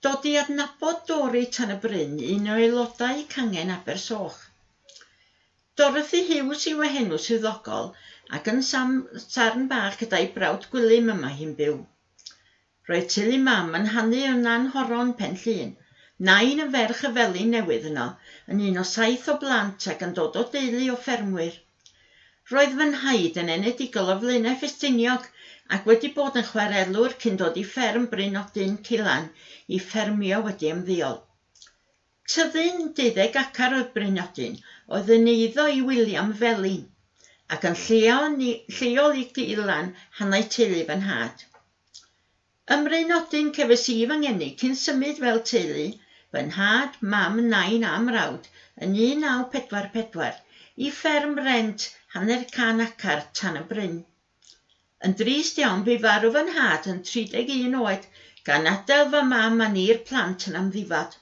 Dod i adnabod Dori Tan y Bryn, un o aelodau cangen Abersoch. Dorothy Hughes yw ei henw swyddogol ac yn Sam Sarn Bach gyda'i brawd Gwilym y mae hi'n byw. Roedd teulu mam yn hanu yn Nanhoron, Pen Llŷn. Nain yn ferch y felin newydd yno, yn un o saith o blant ac yn dod o deulu o ffermwyr. Roedd fy nhaid yn enedigol o Flaenau Ffestiniog ac wedi bod yn chwarelwr cyn dod i fferm Bryn Odyn, Cilan, i ffermio wedi ymddeol. Tyddyn deuddeg acar oedd Bryn Odyn, oedd yn eiddo i William Felin, ac yn lleol i Gilan hanai teulu fy nhad. Ym Mryn Odyn cefais i fy ngeni cyn symud fel teulu, fy nhad, mam, nain a mrawd, yn 1944, i fferm rent hanner can acar Tan y Bryn. Yn drist iawn bu farw fy nhad yn 31 oed gan adael fy mam a ni'r plant yn amddifad.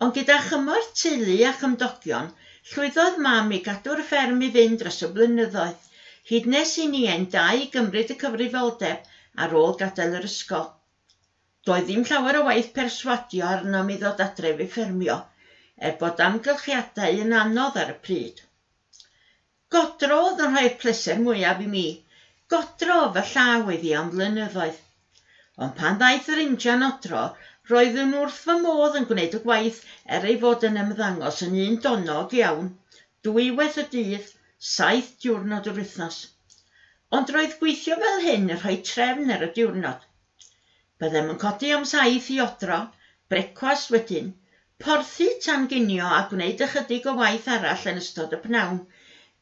Ond gyda chymorth teulu a chymdogion, llwyddodd Mam i gadw'r fferm i fynd dros y blynyddoedd, hyd nes i ni ein dau gymryd y cyfrifoldeb ar ôl gadael yr ysgol. Doedd ddim llawer o waith perswadio arnom i ddod adref i ffermio, er bod amgylchiadau yn anodd ar y pryd. Godro oedd yn rhoi'r pleser mwyaf i mi. Godro fy llaw oedd hi am flynyddoedd. Ond pan ddaeth yr injan odro, roeddwn wrth fy modd yn gwneud y gwaith er ei fod yn ymddangos yn un donnog iawn, dwywaith y dydd, saith diwrnod yr wythnos. Ond roedd gweithio fel hyn yn rhoi trefn ar y diwrnod. Byddem yn codi am saith i odro, brecwast wedyn, porthi tan ginio a gwneud ychydig o waith arall yn ystod y pnawn,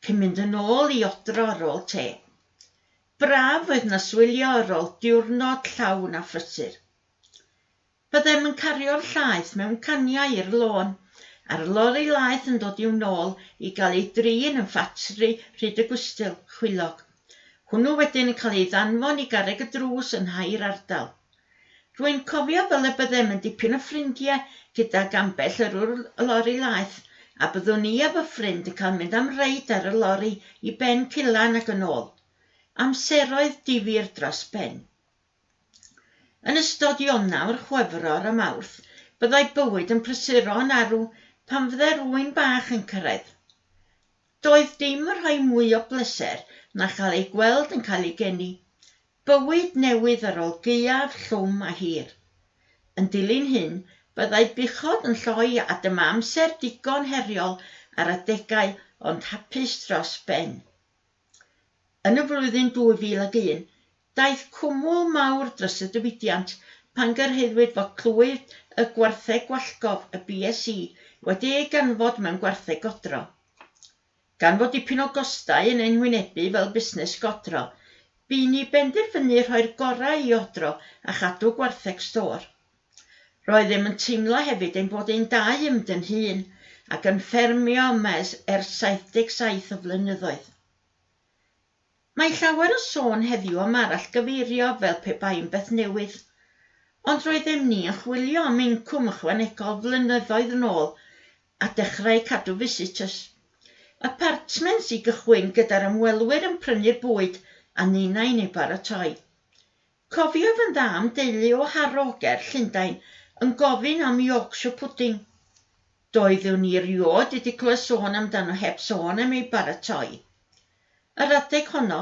cyn mynd yn ôl i odro ar ôl te. Braf oedd noswylio ar ôl diwrnod llawn a phrysur. Byddem yn cario'r llaeth mewn caniau i'r lôn, a'r lori laeth yn dod i'w nôl i gael ei drin yn ffatri Rhyd y Gwystyl, Chwilog. Hwnnw wedyn yn cael ei ddanfon i garreg y drws yn nhai'r ardal. Rwy'n cofio fel y byddem yn dipyn o ffrindiau gydag ambell yrrwr lori laeth, a byddwn i a fy ffrind yn cael mynd am reid ar y lori i Ben Cilan ac yn ôl. Amseroedd difyr dros ben. Yn ystod Ionawr, Chwefror a Mawrth, byddai bywyd yn prysuro yn arw pan fydde rywun bach yn cyrraedd. Doedd dim yn rhoi mwy o bleser na chael eu gweld yn cael eu geni. Bywyd newydd ar ôl gaeaf llwm a hir. Yn dilyn hyn, byddai buchod yn lloi a dyma amser digon heriol ar adegau ond hapus dros ben. Yn y flwyddyn 2001, daeth cwmwl mawr dros y diwydiant pan gyrhaeddwyd fod clwyd y gwartheg gwallgof, y BSE, wedi ei ganfod mewn gwartheg godro. Gan fod dipyn o gostau yn ein hwynebu fel busnes godro, bu i ni benderfynu rhoi'r gorau i odro a chadw gwartheg stôr. Roeddem yn teimlo hefyd ein bod ein dau yn mynd yn hŷn ac yn ffermio yma ers 77 o flynyddoedd. Mae llawer o sôn heddiw am arallgyfeirio fel pe bai'n beth newydd. Ond roeddem ni yn chwilio am incwm ychwanegol flynyddoedd yn ôl a dechrau cadw visitors. Apartments i gychwyn gyda'r ymwelwyr yn prynu'r bwyd a ninnau'n ei baratoi. Cofiaf yn dda am deulu o Harrow ger Llundain yn gofyn am Yorkshire pudding. Doeddwn i erioed wedi clywed sôn amdano heb sôn am ei baratoi. Yr adeg honno,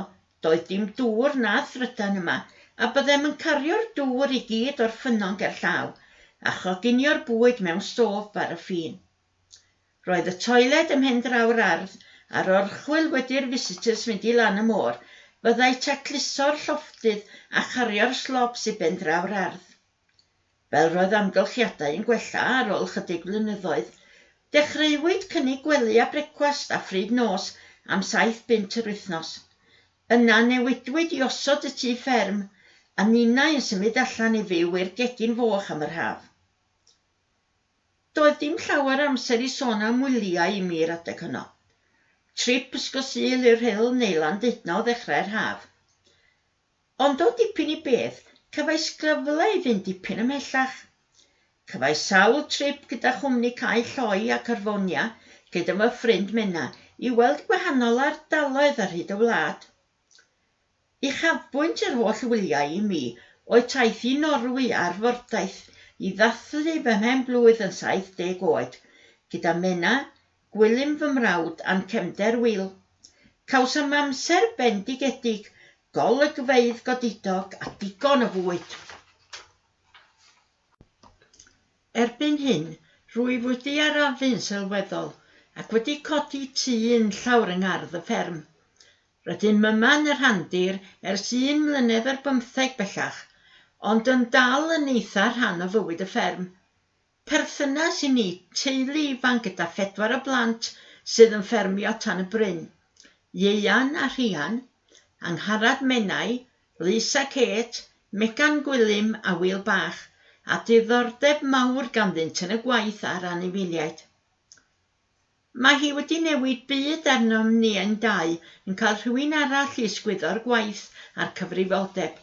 doedd dim dŵr na thrydan yma, a byddem yn cario'r dŵr i gyd o'r ffynnon gerllaw, a choginio'r bwyd mewn stôf baraffîn. Roedd y toiled ym mhen draw'r ardd, a'r orchwyl wedi'r visitors fynd i lan y môr, fyddai tacluso'r llofftydd a chario'r slobs i ben draw'r ardd. Fel roedd amgylchiadau yn gwella ar ôl ychydig flynyddoedd, dechreuwyd cynnig gwely a brecwast a phryd nos am saith bunt yr wythnos. Yna newidwyd i osod y tŷ fferm, a ninnau yn symud allan i fyw i'r gegin foch am yr haf. Doedd dim llawer o amser i sôn am wyliau i mi'r adeg honno. Trip Ysgol Sul i'r Rhyl neu Landudno ddechrau'r haf. Ond o dipyn i beth, cefais gyfle i fynd dipyn ymhellach. Cefais sawl trip gyda chwmni Cae Lloi ac Arfonia gyda fy ffrind Menna i weld gwahanol ardaloedd ar hyd y wlad. Uchafbwynt yr holl wyliau i mi oedd taith i Norwy ar fordaith i ddathlu fy mhen-blwydd yn 70 oed, gyda Menna, Gwilym fy mrawd a'n cefnder Wil. Cawsom amser bendigedig, golygfeydd godidog a digon o fwyd. Erbyn hyn, rwyf wedi arafu'n sylweddol ac wedi codi tŷ unllawr yng ngardd y fferm. Rydym yma yn y rhandir ers un mlynedd ar bymtheg bellach, ond yn dal yn eitha rhan o fywyd y fferm. Perthynas i ni, teulu ifanc gyda phedwar o blant sydd yn ffermio tan y bryn. Ieuan a Rhian, Angharad Menai, Lisa Kate, Megan Gwilym a Wil Bach, a diddordeb mawr ganddynt yn y gwaith a'r anifeiliaid. Mae hi wedi newid byd arnom ni ein dau yn cael rhywun arall i ysgwyddo'r gwaith a'r cyfrifoldeb,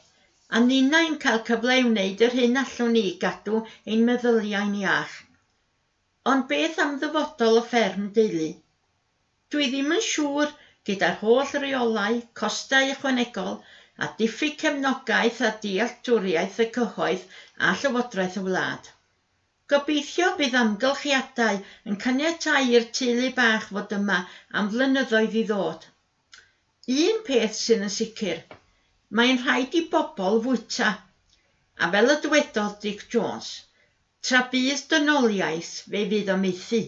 a ninnau'n cael cyfle i wneud yr hyn allwn ni i gadw ein meddyliau'n iach. Ond beth am ddyfodol y fferm deulu? Dwi ddim yn siŵr, gyda'r holl reolau, costau ychwanegol, a diffyg cefnogaeth a dealltwriaeth y cyhoedd a llywodraeth y wlad. Gobeithio bydd amgylchiadau yn caniatáu i'r teulu bach fod yma am flynyddoedd i ddod. Un peth sydd yn sicr, mae'n rhaid i bobl fwyta. A fel y dywedodd Dic Jones, tra bydd dynoliaeth, fe fydd o maethu.